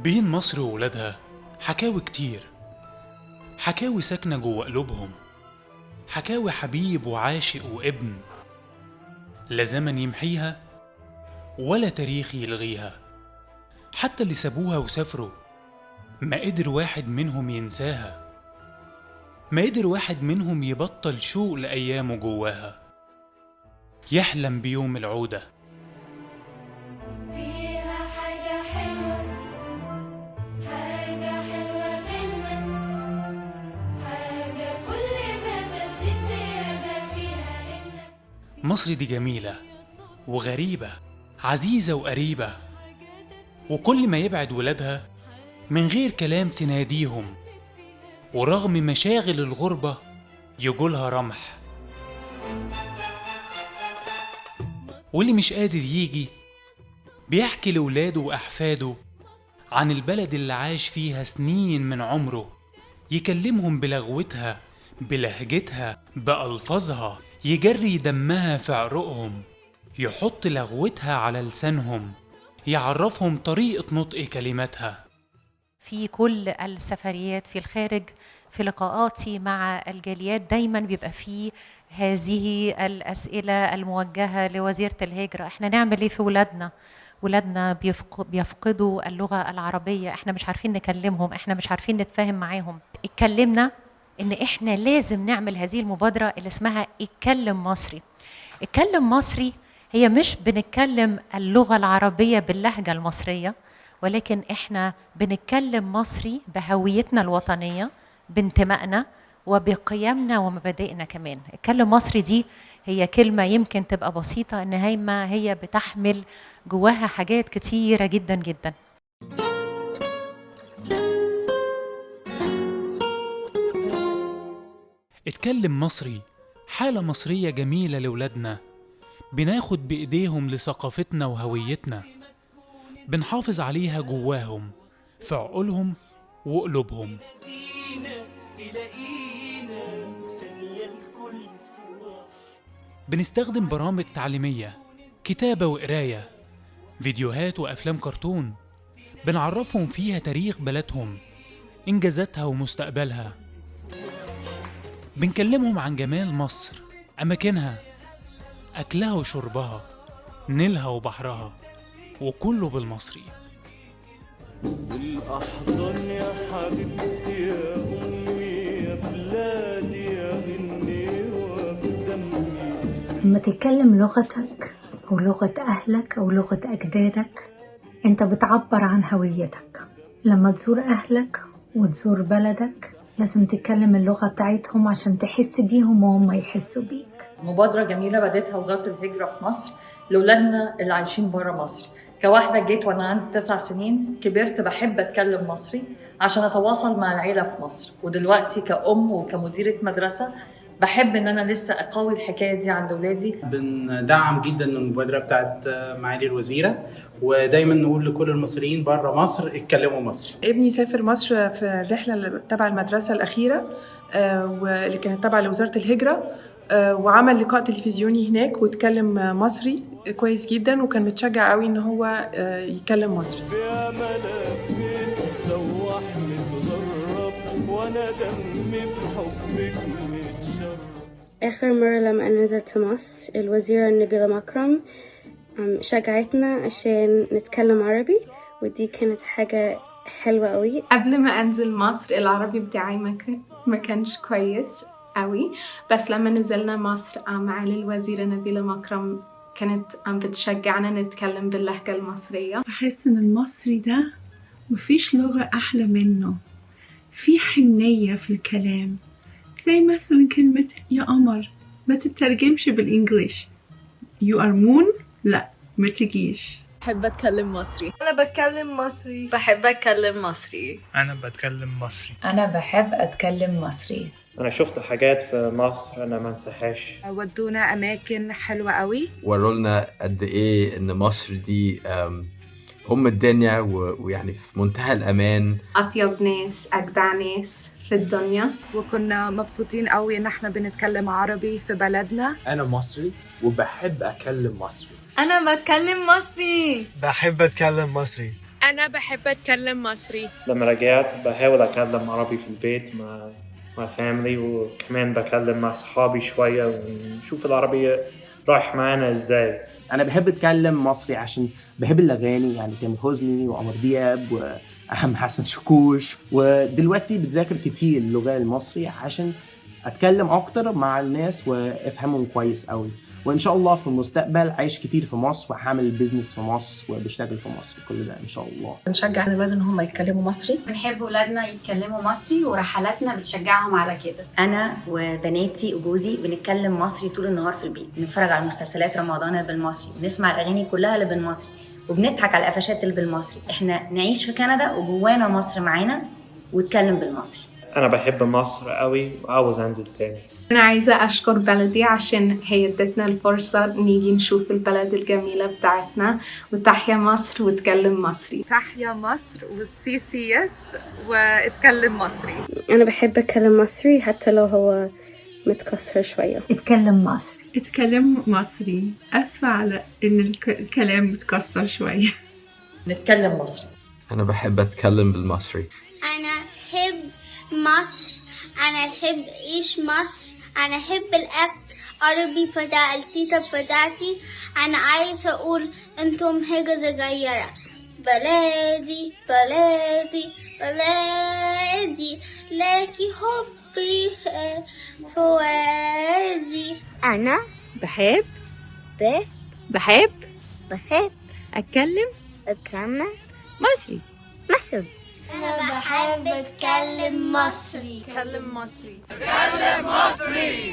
بين مصر وولادها حكاوي كتير، حكاوي ساكنة جوه قلوبهم، حكاوي حبيب وعاشق وابن، لا زمن يمحيها ولا تاريخ يلغيها. حتى اللي سابوها وسافروا ما قدر واحد منهم ينساها، ما قدر واحد منهم يبطل شوق لأيامه جواها، يحلم بيوم العودة. فيها حاجة حلوة، حاجة حلوة منا، حاجة كل ما تزيد زيادة فيها إن. مصر دي جميلة وغريبة، عزيزة وقريبة، وكل ما يبعد ولادها من غير كلام تناديهم، ورغم مشاغل الغربة يجولها رمح. واللي مش قادر يجي بيحكي لولاده وأحفاده عن البلد اللي عاش فيها سنين من عمره، يكلمهم بلغوتها، بلهجتها، بألفاظها، يجري دمها في عروقهم، يحط لغوتها على لسانهم، يعرفهم طريقة نطق كلماتها. في كل السفريات في الخارج، في لقاءاتي مع الجاليات، دايما بيبقى فيه هذه الأسئلة الموجهة لوزيرة الهجرة: احنا نعمل ايه في ولادنا؟ ولادنا بيفقدوا اللغة العربية، احنا مش عارفين نكلمهم، احنا مش عارفين نتفاهم معاهم. اتكلمنا ان احنا لازم نعمل هذه المبادرة اللي اسمها اتكلم مصري. اتكلم مصري هي مش بنتكلم اللغة العربية باللهجة المصرية، ولكن احنا بنتكلم مصري بهويتنا الوطنية، بانتمائنا وبقيمنا ومبادئنا كمان. اتكلم مصري دي هي كلمة يمكن تبقى بسيطة، ان هي بتحمل جواها حاجات كتيرة جدا جدا. اتكلم مصري حالة مصرية جميلة لولادنا، بناخد بإيديهم لثقافتنا وهويتنا، بنحافظ عليها جواهم في عقولهم وقلوبهم. بنستخدم برامج تعليمية، كتابة وقراية، فيديوهات وأفلام كرتون، بنعرفهم فيها تاريخ بلدهم، إنجازاتها ومستقبلها. بنكلمهم عن جمال مصر، أماكنها، أكلها وشربها، نيلها وبحرها، وكله بالمصري. الأحضان يا حبيبتي يا أمي يا بلادي يا غني وفي دمي. لما تتكلم لغتك أو لغة أهلك أو لغة أجدادك، أنت بتعبر عن هويتك. لما تزور أهلك وتزور بلدك لازم تتكلم اللغة بتاعتهم عشان تحس بيهم وهم يحسوا بيك. مبادرة جميلة بدأتها وزارة الهجرة في مصر لأولادنا اللي عايشين برا مصر. كواحدة جيت وأنا عندي 9 سنين، كبرت بحب أتكلم مصري عشان أتواصل مع العيلة في مصر، ودلوقتي كأم وكمديرة مدرسة بحب إن أنا لسه أقوي الحكاية دي عند أولادي. بندعم جدا المبادرة بتاعت معالي الوزيرة، ودايما نقول لكل المصريين بره مصر اتكلموا مصري. ابني سافر مصر في الرحلة تبع المدرسة الأخيرة واللي كانت تابعة لوزارة الهجرة، وعمل لقاء تلفزيوني هناك واتكلم مصري كويس جدا، وكان متشجع قوي ان هو يتكلم مصري. آخر مرة لما أنا نزلت مصر، الوزيرة نبيلة مكرم شجعتنا عشان نتكلم عربي، ودي كانت حاجة حلوة قوي. قبل ما أنزل مصر العربي بتاعي ما كانش كويس قوي، بس لما نزلنا مصر معالي الوزيرة نبيلة مكرم كانت بتشجعنا نتكلم باللهجة المصرية. بحس إن المصري ده مفيش لغة أحلى منه، في حنية في الكلام، زي مثلا كلمة يا قمر ما تترجمش بالإنجليش، you are moon لا ما تجيش. بحب أتكلم مصري. أنا بتكلم مصري. بحب أتكلم مصري. أنا بتكلم مصري. أنا بحب أتكلم مصري. أنا شفت حاجات في مصر أنا ما انساهاش. ودونا أماكن حلوة قوي، ورونا قد إيه إن مصر دي أم الدنيا، ويعني في منتهى الأمان. أطيب ناس، أجدع ناس في الدنيا، وكنا مبسوطين قوي إن احنا بنتكلم عربي في بلدنا. أنا مصري وبحب أكلم مصري. أنا بتكلم مصري. بحب أتكلم مصري. أنا أنا بحب أتكلم مصري. لما رجعت بحاول أتكلم عربي في البيت مع family، وكمان بكلم مع صحابي شوية ونشوف العربية رايح معانا إزاي. أنا بحب أتكلم مصري عشان بحب الأغاني، يعني تامر حسني وعمر دياب وأهم حسن شاكوش، ودلوقتي بتذاكر كتير اللغة المصري عشان أتكلم أكتر مع الناس وأفهمهم كويس أوي. وإن شاء الله في المستقبل عايش كتير في مصر وهعمل business في مصر وبشتغل في مصر، كل ده إن شاء الله. بنشجع الولاد إن هم يتكلموا مصري، بنحب ولادنا يتكلموا مصري ورحلاتنا بتشجعهم على كده. أنا وبناتي وجوزي بنتكلم مصري طول النهار في البيت، بنتفرج على مسلسلات رمضان بالمصري، بنسمع الأغاني كلها اللي بالمصري، وبنضحك على القفشات اللي بالمصري. إحنا نعيش في كندا وجوانا مصر معانا وتكلم بالمصري. أنا بحب مصر قوي وعاوز أنزل تاني. أنا عايزة أشكر بلدي عشان هي ادتنا الفرصة نيجي نشوف البلد الجميلة بتاعتنا، وتحيا مصر وتكلم مصري. تحيا مصر والسي CCS واتكلم مصري. أنا بحب أتكلم مصري حتى لو هو متكسر شوية. اتكلم مصري. اتكلم مصري. أسفة على إن الكلام متكسر شوية. نتكلم مصري. أنا بحب أتكلم بالمصري. أنا أحب مصر، أنا أحب أعيش مصر، أنا أحب الأكل عربي بتاع التيتا بتاعتي. أنا عايزة أقول أنتم حاجة صغيرة. بلادي بلادي بلادي لكن حبي فؤادي. أنا بحب بحب بحب أتكلم مصري مصري. أنا بحب أتكلم مصري. أتكلم مصري. أتكلم مصري.